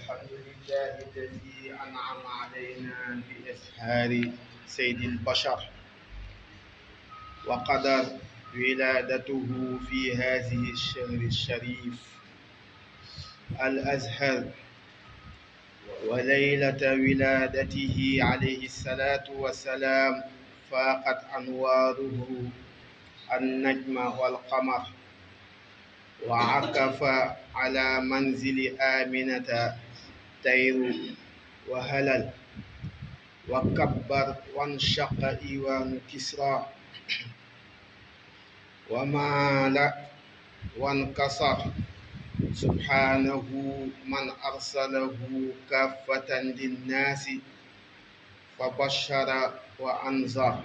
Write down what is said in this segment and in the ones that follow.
الحمد لله الذي أنعم علينا بإظهار سيد البشر وقدر ولادته في هذه الشهر الشريف الأزهر، وليلة ولادته عليه الصلاة والسلام فاقت أنواره النجم والقمر، وعكف على منزل آمنة طير وهلل، وكبر وانشق إيوان كسرى، ومال وانكسر سبحانه من أرسله كافة للناس فبشر وأنذر.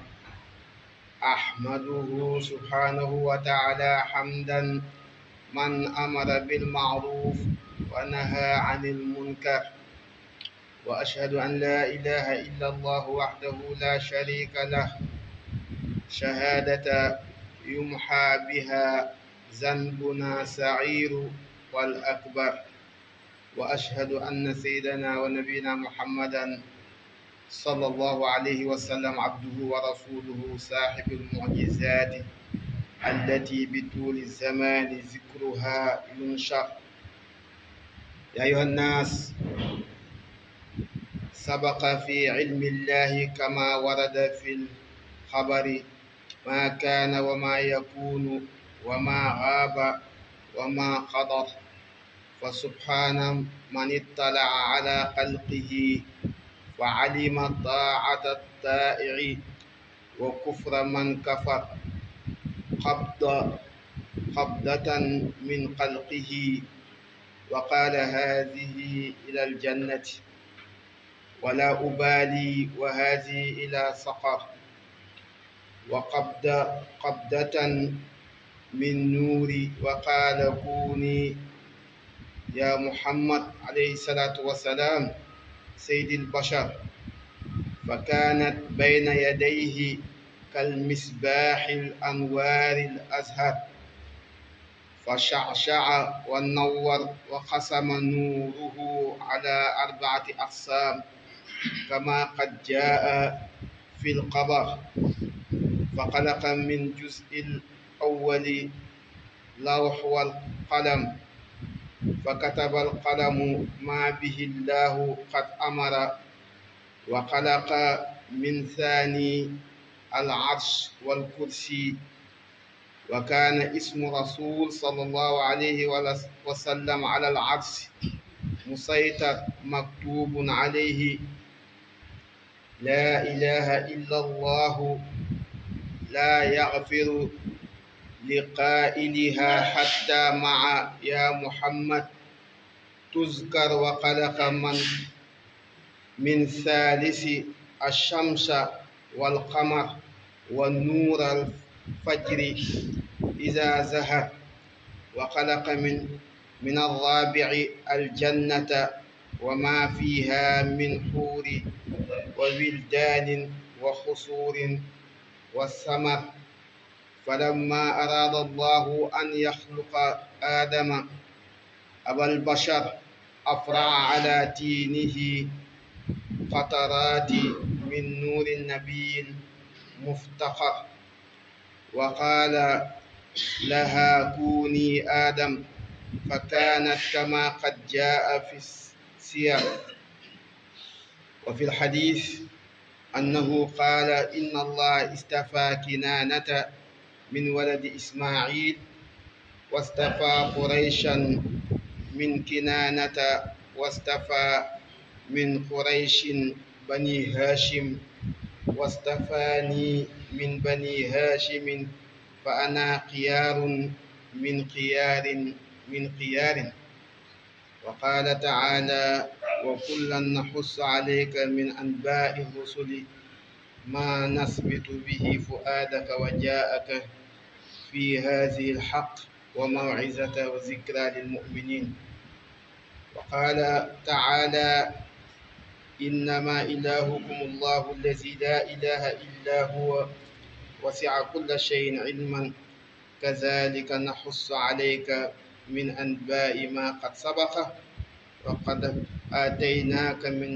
أحمده سبحانه وتعالى حمدا من أمر بالمعروف ونهى عن المنكر، وأشهد أن لا إله إلا الله وحده لا شريك له شهادة يمحى بها ذنبنا صغير والأكبر، وأشهد أن سيدنا ونبينا محمدا صلى الله عليه وسلم عبده ورسوله صاحب المعجزات التي بطول الزمان ذكرها ينشر. يا أيها الناس، سبق في علم الله كما ورد في الخبر ما كان وما يكون وما غاب وما قدر، فسبحان من اطلع على خلقه وعلم طاعة الطائع وكفر من كفر قبضة من خلقه، وقال هذه إلى الجنة ولا أبالي وهذه إلى سقر، قبضة من نوري، وقال كوني يا محمد عليه الصلاة والسلام سيد البشر، فكانت بين يديه كالمصباح الأنوار الأزهر، فشعشع ونور وقسم نوره على 4 أقسام كما قد جاء في الخبر. فخلق من جزء الأول لوح والقلم، فكتب القلم ما به الله قد أمر، وخلق من ثاني العرش والكرسي، وكان اسم رسول صلى الله عليه وسلم على العرش مسيطر مكتوب عليه لا إله إلا الله لا يغفر لقائلها حتى مع يا محمد تذكر. وخلق من ثالث الشمس والقمر والنور الفجر إذا زهر، وخلق من الرابع الجنة وما فيها من حور وولدان وخصور والثمر. فلما أراد الله أن يخلق آدم أبا البشر أفرع على تينه قطرات من نور النبي المفتخر، وقال لها كوني آدم، فكانت كما قد جاء في السير وفي الحديث أنه قال إن الله استفى كنانة من ولد إسماعيل، واستفى قريشا من كنانة، واستفى من قريش بني هاشم، واستفاني من بني هاشم، فأنا خيار من خيار. وقال تعالى وكلا نحص عليك من أنباء الرسل ما نثبت به فؤادك وجاءك في هذه الحق وموعظة وذكرى للمؤمنين. وقال تعالى إنما إلهكم الله الذي لا إله إلا هو وسع كل شيء علما كذلك نحص عليك من أنباء ما قد سبق وقد آتيناك من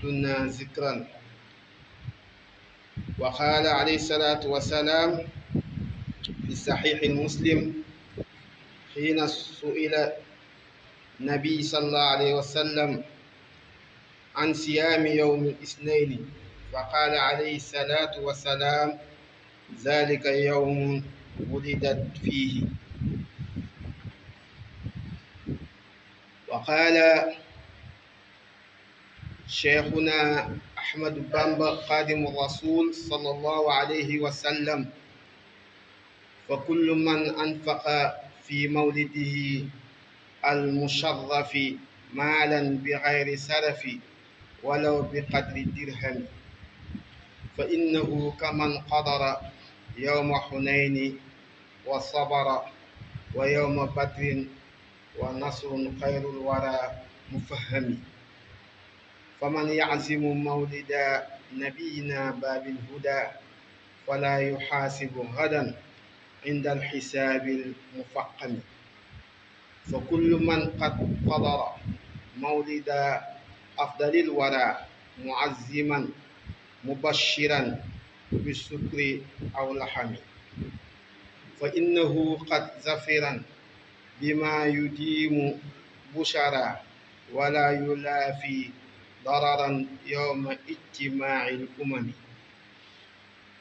لدنا ذكرا. وقال عليه الصلاة والسلام في صحيح المسلم حين سئل النبي صلى الله عليه وسلم عن صيام يوم الاثنين، فقال عليه الصلاة والسلام: ذلك يوم ولدت فيه. وقال شيخنا أحمد بامبا خادم الرسول صلى الله عليه وسلم: فكل من أنفق في مولده المشرف مالا بغير سرف ولو بقدر الدرهم فإنه كمن قدر يوم حنين وصبر ويوم بدر ونصر خير الورى مفهم. فمن يعزم مولد نبينا باب الهدى فلا يحاسب غدا عند الحساب المفقم. فكل من قد قدر مولد أفضل الورى معزما مبشرا بالسكر أو لحم فإنه قد ظفرا بما يديم بشرا ولا يلافي ضررا يوم اجتماع الأمم.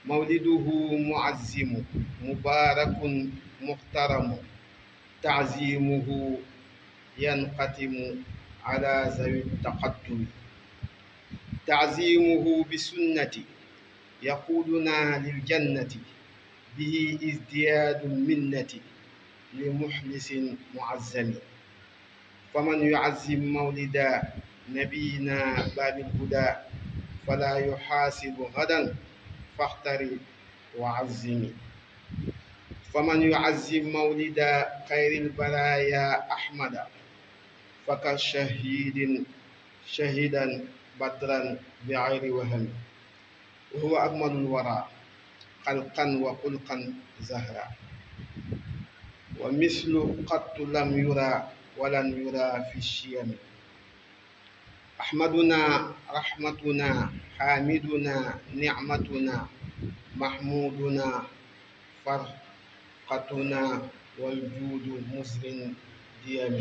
مولده معزم مبارك محترم تعزيمه ينقتم على ذوي التقدم. تعزيمه بسنة يقودنا للجنة به ازدياد المنة لمحلس معزم. فمن يعزم مولد نبينا باب الهدى فلا يحاسب غدا فاختر وعزم. فمن يعزم مولد خير البرايا أحمد فكشهيد شهيدا بدرا بغير وهم وهو أكمل الورى خلقا وخلقا زهرا ومثل قط لم يرى ولن يرى في الشيم. أحمدنا رحمتنا حامدنا نعمتنا محمودنا فرقتنا والجود مسر ديم.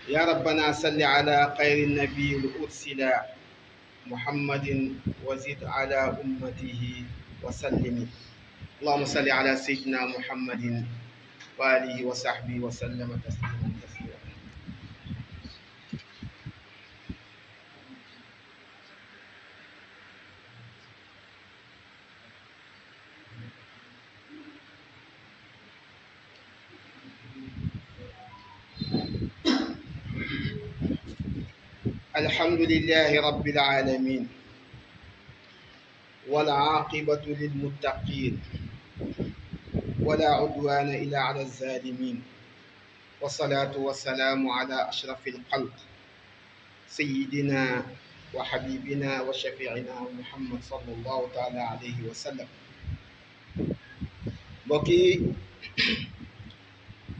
يا ربنا صل على خير النبي الأرسل محمد وزد على أمته وسلم. اللهم صل على سيدنا محمد وآله وصحبه وسلم تسليما كثيرا. الحمد لله رب العالمين والعاقبة للمتقين ولا عدوان إلا على الظالمين والصلاة والسلام على أشرف الخلق سيدنا وحبيبنا وشفيعنا محمد صلى الله تعالى عليه وسلم. بوكي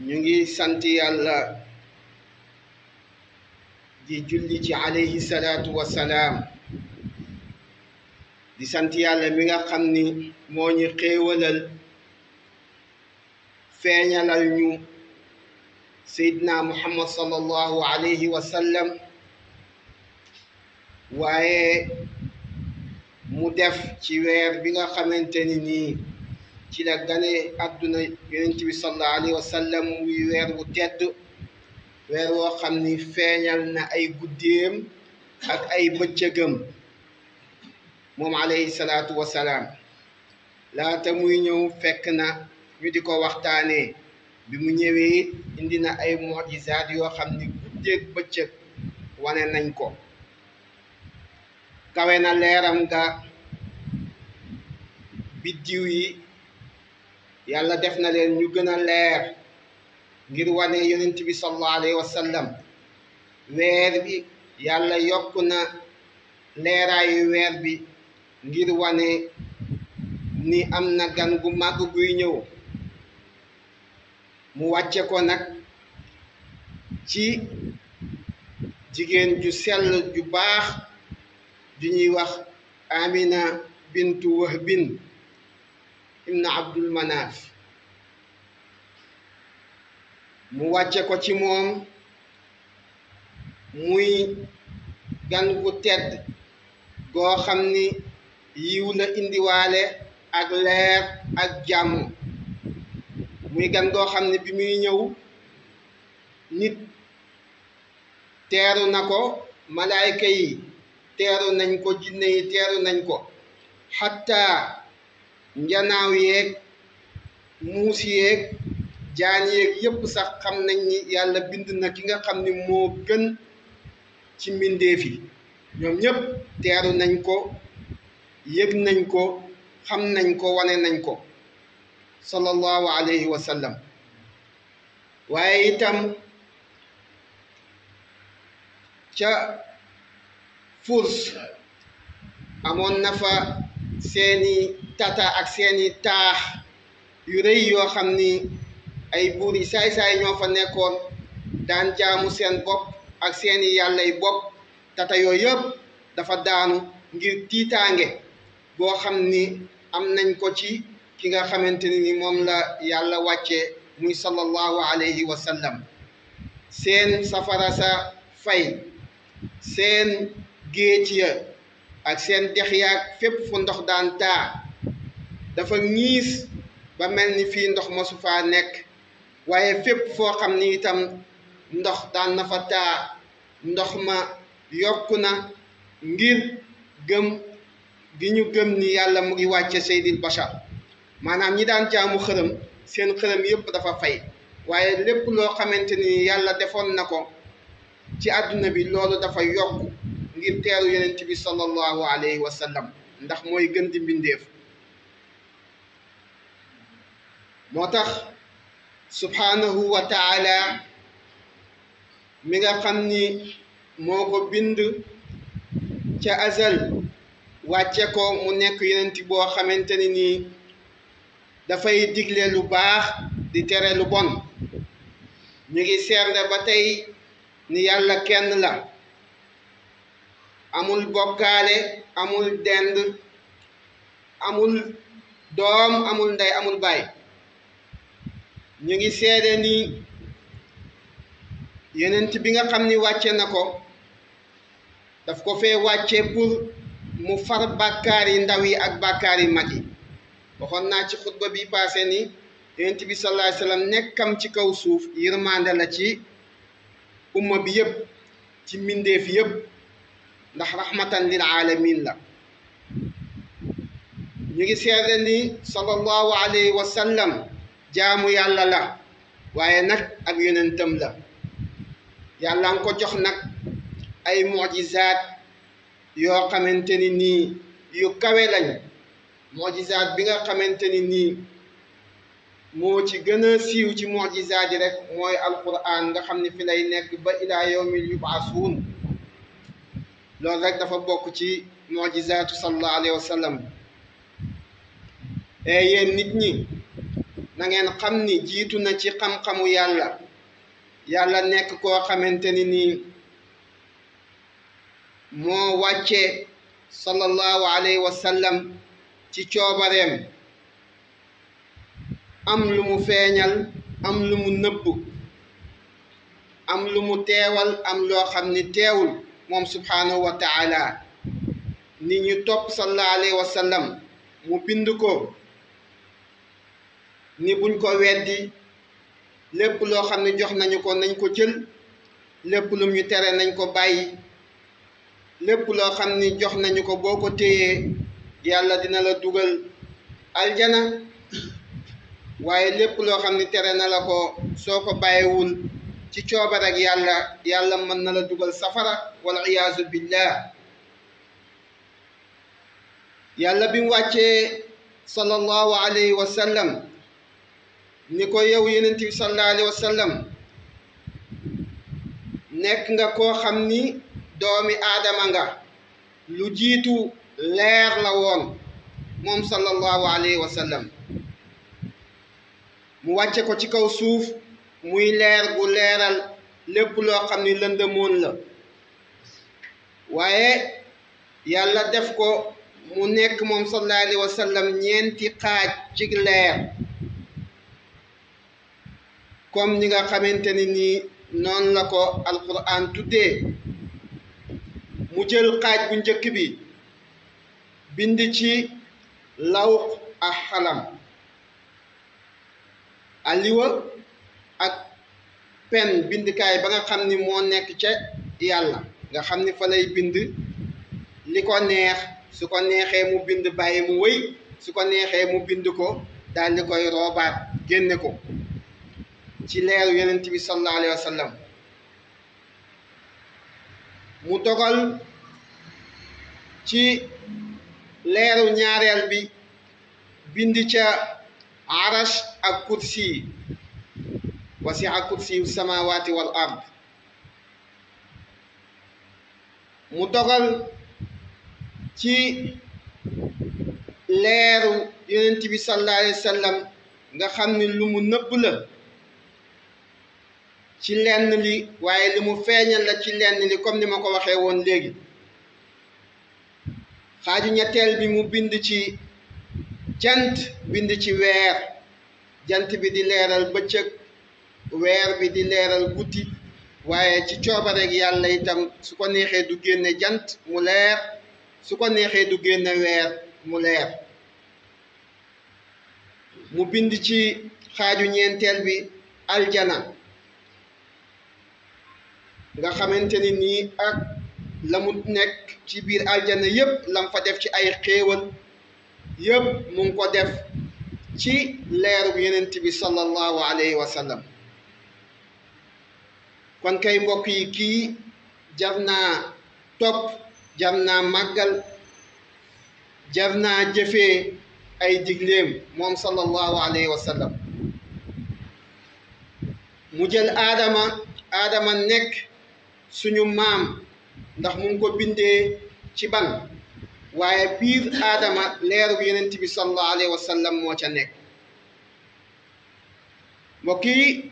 نيغي سانتي يالا di julli ci alayhi salaatu wasalaam di sant yàlla mi nga xam ni moo ñu xéewalal feeñalal ñu seydina muhammad sallallahu alayhi wa sallam waaye mu def ci weer bi nga xamante ni nii ci la gane àdduna yonent bi sallallahu alayhi wa sallam muy weer wu tedd weer woo xam ni feeñal na ay guddeem ak ay bëccëgam moom alayhi salaatu wasalaam. laata muy ñëw fekk na ñu di ko waxtaanee bi mu ñëwee indi na ay mujizaat yoo xam ni guddeeg bëccëg wane nañ ko. kawe na leeram ga biddiw yi yàlla def na leen ñu gën a leer ngir wane yonent bi sallallahu alayhi wa sallam. weer bi yàlla yokk na leeraayu weer bi ngir wane ni am na gan gu màgg guy ñëw mu wàcce ko nag ci jigéen ju sell ju baax ju ñuy wax Amina bintu Wahbin ibn Abdul Manaf mu wàcce ko ci moom muy gan gu tedd goo xam ni yiw la indiwaale ak leer ak jàmm muy gan goo xam ne bi muy ñëw nit teeru na ko malaayka yi teeru nañ ko jinne yi teeru nañ ko xatta njanaaw yeeg muus yeeg jaan yeeg yépp sax xam nañ ni yàlla bind na ki nga xam ni moo gën ci mbindeef yi ñoom ñépp teeru nañ ko yëg nañ ko xam nañ ko wane nañ ko sallallahu alayhi wa sallam waaye itam ca Furs amoon na fa seeni tata ak seeni taax yu rëy yoo xam ni ay buur yi saay-saay ñoo fa nekkoon daan jaamu seen bopp ak seeni yàllay bopp tata yooyu yëpp dafa daanu ngir tiitaange boo xam ni am nañ ko ci ki nga xamante ni moom la yàlla wàcce muy sallallahu alayhi wa sallam seen safara sa fay seen géej ya ak seen dex yaag fépp fu ndox daan taa dafa ñiis ba mel ni fii ndox mosu faa nekk waaye fépp foo xam ni itam ndox daan na fa taa ndox ma yokku na ngir gëm gi ñu gëm ni yàlla mu ngi wàcce seydil bashar maanaam ñi daan jaamu xërëm seen xërëm yépp dafa fay waaye lépp loo xamante ni yàlla defoon na ko ci àdduna bi loolu dafa yokk ngir teeru yonent bi sallallahu alayhi wa sallam ndax mooy gën di mbindeef moo tax subhanahu wa taala mi nga xam ni moo ko bind ca azal wàcce ko mu nekk yonent boo xamante ni nii dafay digle lu baax di tere lu bon ñu ngi seerde ba tey ni yàlla kenn la amul bokkaale amul dend amul doom amul ndey amul baay ñu ngi seede ni yonent bi nga xam ni wàcce na ko daf ko fee wàcce pour mu far bàkkaar yi ndaw yi ak bàkkaar yi mag yi waxoon naa ci xutba bi passé ni yonent bi sallallahu alayhi wa sallam nekkam ci kaw suuf yërmande la ci umma bi yëpp ci mbindeef yëpp ndax rahmatan lil alamin la ñu ngi seede ni sallallahu alayhi wa sallam jaamu yàlla la waaye nag ak yonentam la yàlla nga ko jox nag ay mujizaat yoo xamante ni nii yu kawe lañ mujizaat bi nga xamante ni nii moo ci gën a siiw ci mujizaat yi rek mooy alquran nga xam ne fi lay nekk ba ilaa yawmi yub'asuun loolu rek dafa bokk ci mujizaatu sallallahu alayhi wa sallam yéen nit ñi na ngeen xam ni jiitu na ci xam-xamu yàlla yàlla nekk koo xamante ni nii moo wàcce sallallahu alayhi wa sallam ci coobareem am lu mu feeñal am lu mu nëbb am lu mu teewal am loo xam ni teewul moom subhanahu wa taala ni ñu topp sallallahu alayhi wa sallam mu bind ko ni buñ ko weddi lépp loo xam ne jox nañu ko nañ ko jël lépp lum ñu tere nañ ko bàyyi lépp loo xam ni jox nañu ko boo ko téyee yàlla dina la dugal aljana waaye lépp loo xam ni tere na la ko soo ko bàyyiwul ci coobar ak yàlla yàlla mën na la dugal safara wal iyaazu billah yàlla bi mu wàccee sallallahu alayhi wa sallam ni ko yow yonent bi sallallahu alayhi wa sallam nekk nga koo xam ni doomi aadama nga lu jiitu leer la woon moom sallallahu alayhi wa sallam mu wàcce ko ci kaw suuf muy leer gu leeral lépp loo xam ni lëndëmoon la waaye yàlla def ko mu nekk moom sallallahu alayhi wa sallam ñeenti xaaj ci leer comme ni nga xamante ni nii noonu la ko alquran tuddee mu jël xaaj bu njëkk bi bind ci lawx ak xalam aliwa ak pen bindkaay ba nga xam ni moo nekk ca yàlla nga xam ni fa lay bind li ko neex su ko neexee mu bind bàyyi mu wëy su ko neexee mu bind ko daal di koy roobaat génne ko ci leeru yonent bi sallallahu alayhi wa sallam mu dogal ci leeru ñaareel bi bind ca arash ak kursi wasi'a kursiyu samawati wal ard mu dogal ci leeru yonent bi sallallahu alayhi wa sallam nga xam ni lu mu nëbb la ci lenn li waaye li mu feeñal la ci lenn li comme ni ma ko waxee woon léegi xaaju ñetteel bi mu bind ci jant bind ci weer jant bi di leeral bëccëg weer bi di leeral guddi waaye ci coobareeg yàlla itam su ko neexee du génne jant mu leer su ko neexee du génne weer mu leer mu bind ci xaaju ñeenteel bi aljana nga xamante ni nii ak la mu nekk ci biir aljana yépp lam fa def ci ay xéewal yépp mu ngi ko def ci leeru yonent bi sallallahu alayhi wa sallam kon kay mbokk yi kii jar naa topp jar naa màggal jar naa jëfee ay digleem moom sallallahu alayhi wa sallam mu jël aadama nekk suñu maam ndax mu ngi ko bindee ci ban waaye biir aadama leeru yonent bi sallallahu alayhi wa sallam moo ca nekk mbokk yi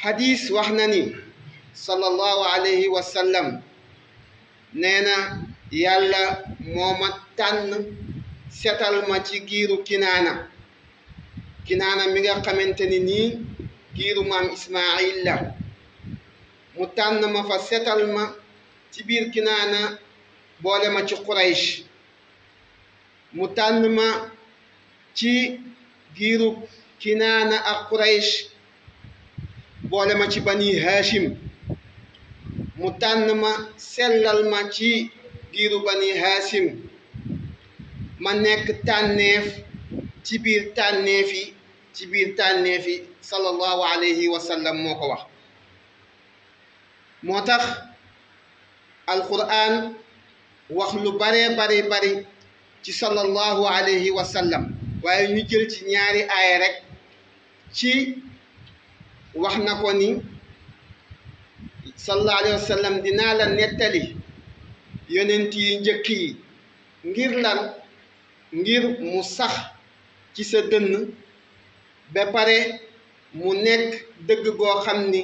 xadis wax na ni sallallahu alayhi wa sallam nee na yàlla moo ma tànn setal ma ci giiru kinaana mi nga xamante ni nii giiru maam Ismaayil la mu tànn ma fa setal ma ci biir kinaana boole ma ci Quraysh mu tànn ma ci giiru kinaana ak Quraysh boole ma ci bani Hashim mu tànn ma sellal ma ci giiru bani Hashim ma nekk tànneef ci biir tànneefi sallallahu alayhi wa sallam moo ko wax moo tax alquran wax lu baree bari ci sallallahu alayhi wa sallam waaye ñu jël ci ñaari aaya rek ci wax na ko ni sallallahu alayhi wa sallam dinaa la nettali yonent yi njëkk yi ngir lan ngir mu sax ci sa dënn ba pare mu nekk dëgg goo xam ni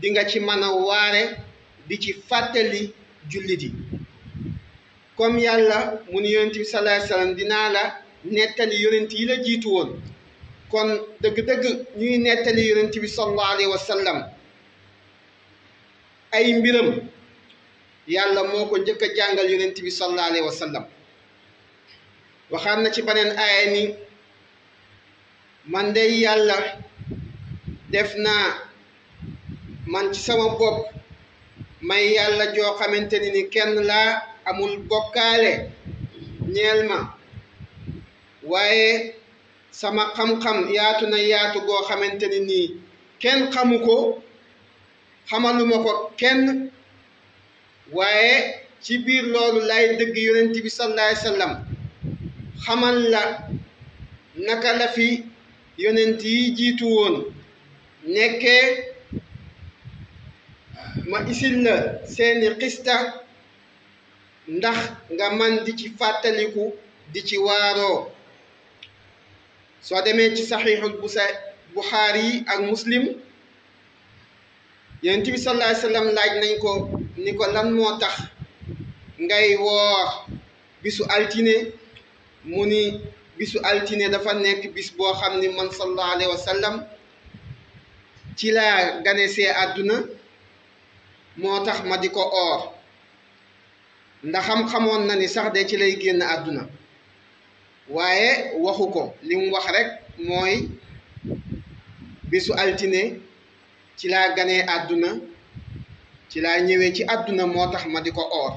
di nga ci mën a waare di ci fàttali jullit yi comme yàlla mu ni yonent bi sallallahu alayhi wa sallam dinaa la nettali yonent yi la jiitu woon kon dëgg-dëgg ñuy nettali yonent bi sallallahu alayhi wa sallam ay mbiram yàlla moo ko njëkk a jàngal yonent bi sallallahu alayhi wa sallam waxaat na ci beneen aaya ni man de yàlla def naa man ci sama bopp may yàlla joo xamante ni kenn laa amul bokkaale ñeel ma waaye sama xam-xam yaatu na yaatu goo xamante ni nii kenn xamu ko xamaluma ko kenn waaye ci biir loolu lay dëgg yonent bi sallallahu alayhi wa sallam xamal la naka la fi yonent yi jiitu woon nekkee ma isil la seeni xista ndax nga man di ci fàttaliku di ci waaroo soo demee ci saxiixul Buxaari yi ak Muslim yonent bi sallallahu alayhi wa sallam laaj nañ ko ni ko lan moo tax ngay woor bisu altine mu ni bisu altine dafa nekk bis boo xam ni man sallallahu alayhi wa sallam ci laa ganesee àdduna moo tax ma di ko oor ndaxam xamoon na ni sax de ci lay génn àdduna waaye waxu ko li mu wax rekk mooy bisu altine ci laa ganee àdduna ci laa ñëwee ci àdduna moo tax ma di ko oor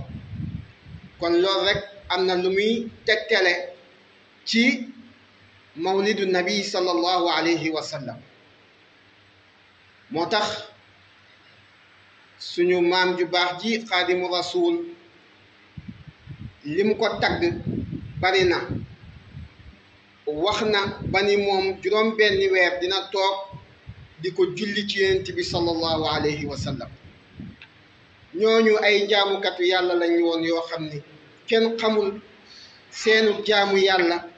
kon loolu rekk am na lu muy tegtale ci mawlidu nabi sallallahu alayhi wa sallam moo tax suñu maam ju baax ji xaadimu rasul li mu ko tagg bari na wax na ba ni moom juróom benni weer dina toog di ko julli ci yonent bi sallallahu alayhi wa sallam ñooñu ay jaamukatu yàlla lañ woon yoo xam ni kenn xamul seenu jaamu yàlla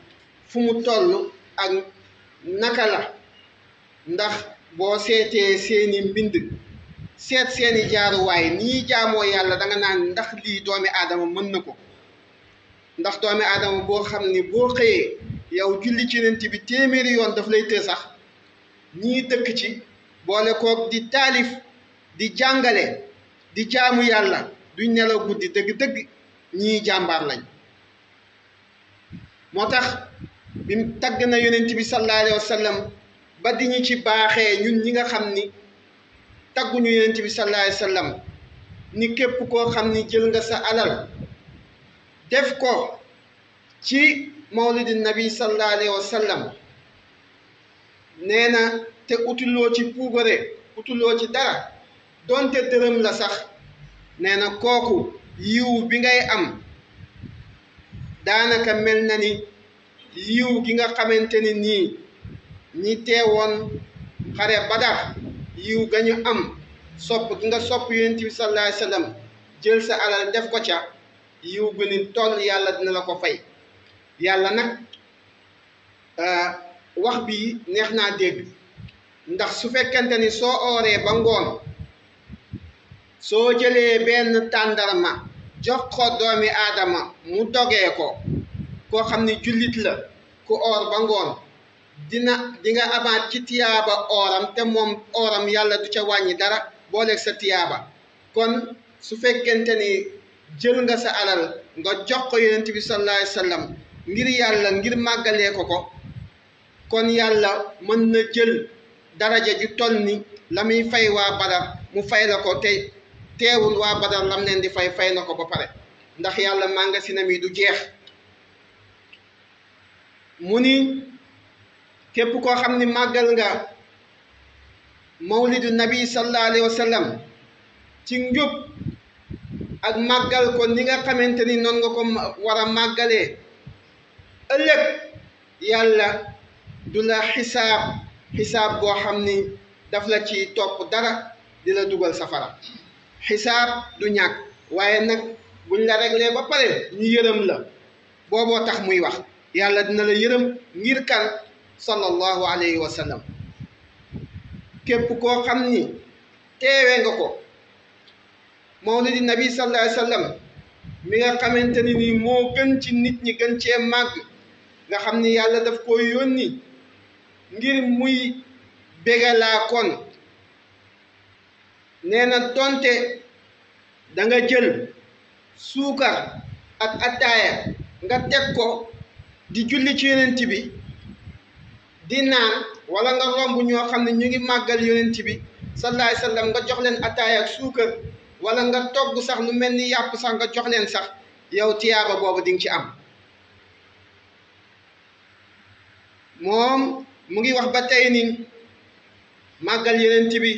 fu mu toll ak naka la ndax boo seetee seeni mbind seet seeni jaaruwaay nii jaamoo yàlla danga naan ndax lii doomi aadama mën na ko ndax doomi aadama boo xam ni boo xëyee yow julli ci yonent bi téeméeri yoon daf lay të sax ñii dëkk ci boole koog di taalif di jàngale di jaamu yàlla duñ nelaw guddi dëgg-dëgg ñii jàmbaar lañ moo tax bi tagg na yonent bi sallallahu alayhi wa sallam ba di ñu ci baaxee ñun ñi nga xam ni tagguñu yonent bi sallallahu alayhi wa sallam ni képp koo xam ni jël nga sa alal def ko ci mawlidi nabi sallallahu alayhi wa sallam nee na te utuloo ci puugare utuloo ci dara donte dërëm la sax nee na kooku yiw bi ngay am daanaka mel na ni yiw gi nga xamante ni nii ñi teewoon xare Badar yiw ga ñu am sopp gi nga sopp yonent bi sallallahu alayhi wa sallam jël sa alal def ko ca yiw gu ni toll yàlla dina la ko fay yàlla nag wax bi neex naa dégg ndax su fekkente ni soo ooree ba ngoon soo jëlee benn tàndarma jox ko doomi aadama mu dogee ko koo xam ni jullit la ku oor ba ngoon di nga amaat ci tiyaaba ooram te moom ooram yàlla du ca wàññi dara booleeg sa tiyaaba kon su fekkente ni jël nga sa alal nga jox ko yonent bi sallallahu alayhi wa sallam ngir yàlla ngir màggalee ko ko kon yàlla mën na jël daraja ju toll ni la muy fay waa Badar mu fay la ko te teewul waa Badar lam leen di fay na ko ba pare ndax yàlla magasinam yi du jeex mu ni képp koo xam ni màggal nga mawlidu nabi sallallahu alayhi wa sallam ci njub ak màggal ko ni nga xamante ni noonu nga ko war a màggalee ëllëg yàlla du la xisaab boo xam ni daf la ci topp dara di la dugal safara xisaab du ñàkk waaye nag buñ la réglé ba pare ñu yërëm la booboo tax muy wax yàlla dina la yërëm ngir kan sallallahu alayhi wa sallam képp koo xam ni teewe nga ko mawlidi nabi sallallahu alayhi wa sallam mi nga xamante ni nii moo gën ci nit ñi gën cee màgg nga xam ni yàlla daf ko yónni ngir muy bégalaa kon nee na donte da nga jël suukar ak attaaya nga teg ko di julli ci yonent bi di naan wala nga romb ñoo xam ne ñu ngi màggal yonent bi sallallahu alayhi wa sallam nga jox leen attaaya ak suukar wala nga togg sax lu mel ni yàpp sax nga jox leen sax yow tiyaaba boobu di nga ci am moom mu ngi wax ba tey ni màggal yonent bi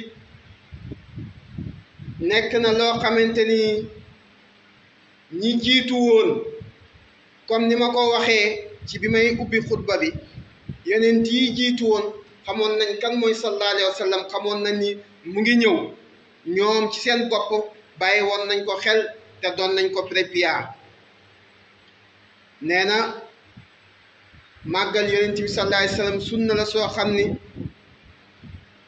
nekk na loo xamante ni ñi jiitu woon comme ni ma ko waxee ci bi may ubbi xutba bi yonent yi jiitu woon xamoon nañ kan mooy sallallahu alayhi wa sallam xamoon nañ ni mu ngi ñëw ñoom ci seen bopp bàyyi woon nañ ko xel te doon nañ ko préparer nee na màggal yonent bi sallallahu alayhi wa sallam sunna la soo xam ni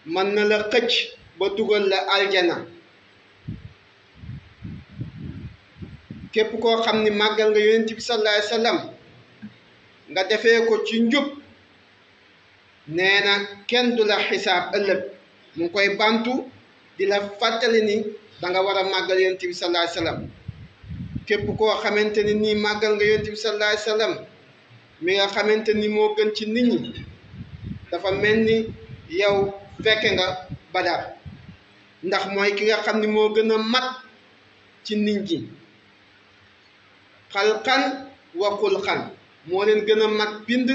mën na la xëcc ba dugal la aljana képp koo xam ni màggal nga yonent bi sallallahu alayhi wa sallam nga defee ko ci njub nee na kenn du la xisaab ëllëg mu ngi koy bantu di la fàttali ni da nga war a màggal yonent bi sallallahu alayhi wa sallam képp koo xamante ni nii màggal nga yonent bi sallallahu alayhi wa sallam mi nga xamante ni moo gën ci nit ñi dafa mel ni yow fekke nga Badar ndax mooy ki nga xam ni moo gën a mat ci nit ñi xalqan wa xulqan moo leen gën a mat bind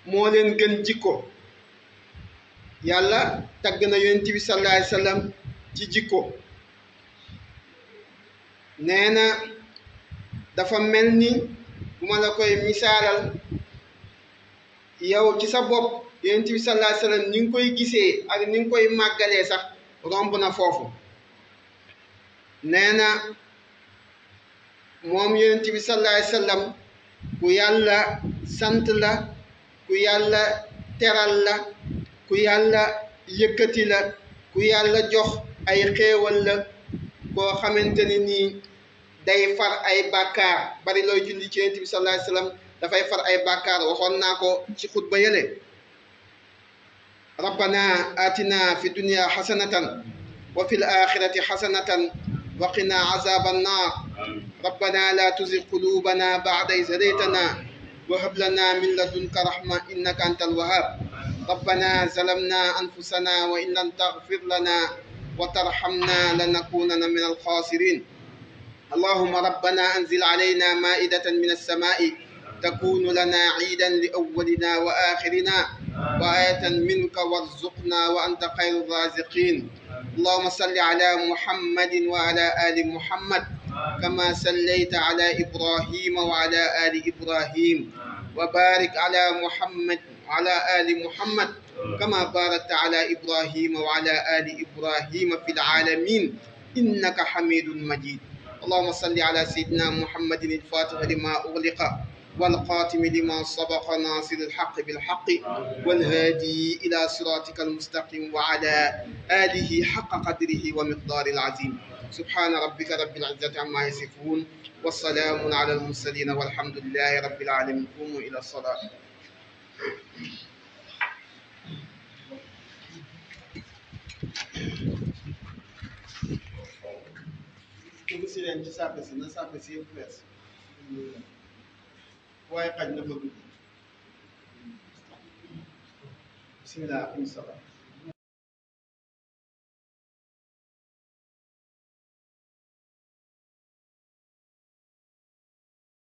moo leen gën jikko yàlla tagg na yonent bi sallallahu alayhi wa sallam ci jikko nee na dafa mel ni bu ma la koy misaalal yow ci sa bopp yonent bi sallallahu alayhi wa sallam ni nga koy gisee ak ni nga koy màggalee sax romb na foofu nee na moom yonent bi sallallahu alayhi wa sallam ku yàlla sant la ku yàlla teral la ku yàlla yëkkati la ku yàlla jox ay xéewal la koo xamante ni nii day far ay bàkkaar bari looy julli ci yonent bi sallallahu alayhi wa sallam dafay far ay bàkkaar waxoon naa ko ci xutba yële rabbana atina fi dunya xasanatan wa fi l axirati xasanatan wa qina azaba annar rabbana la tuzig qulubana ba'da iz hadaytana wa hab lana min ladunka rahma innaka antal wahhab rabbana zalamna anfusana wa in lam taghfir lana wa tarhamna lanakunanna min alkhasirin اللهم ربنا أنزل علينا مائدة من السماء تكون لنا عيدا لأولنا وآخرنا وآية منك وارزقنا وأنت خير الرازقين اللهم صل على محمد وعلى آل محمد كما صليت على إبراهيم وعلى آل إبراهيم وبارك على محمد وعلى آل محمد كما باركت على إبراهيم وعلى آل إبراهيم في العالمين إنك حميد مجيد اللهم صل على سيدنا محمد الفاتح لما أغلق والقاتم لما سبق ناصر الحق بالحق والهادي إلى صراطك المستقيم وعلى آله حق قدره ومقدار العظيم سبحان ربك رب العزة عما يصفون والسلام على المرسلين والحمد لله رب العالمين قوموا إلى الصلاة dugg si leen ci sàppe si na sàppe si yëpp fees waaye xaj na fa dugg bismillah am sala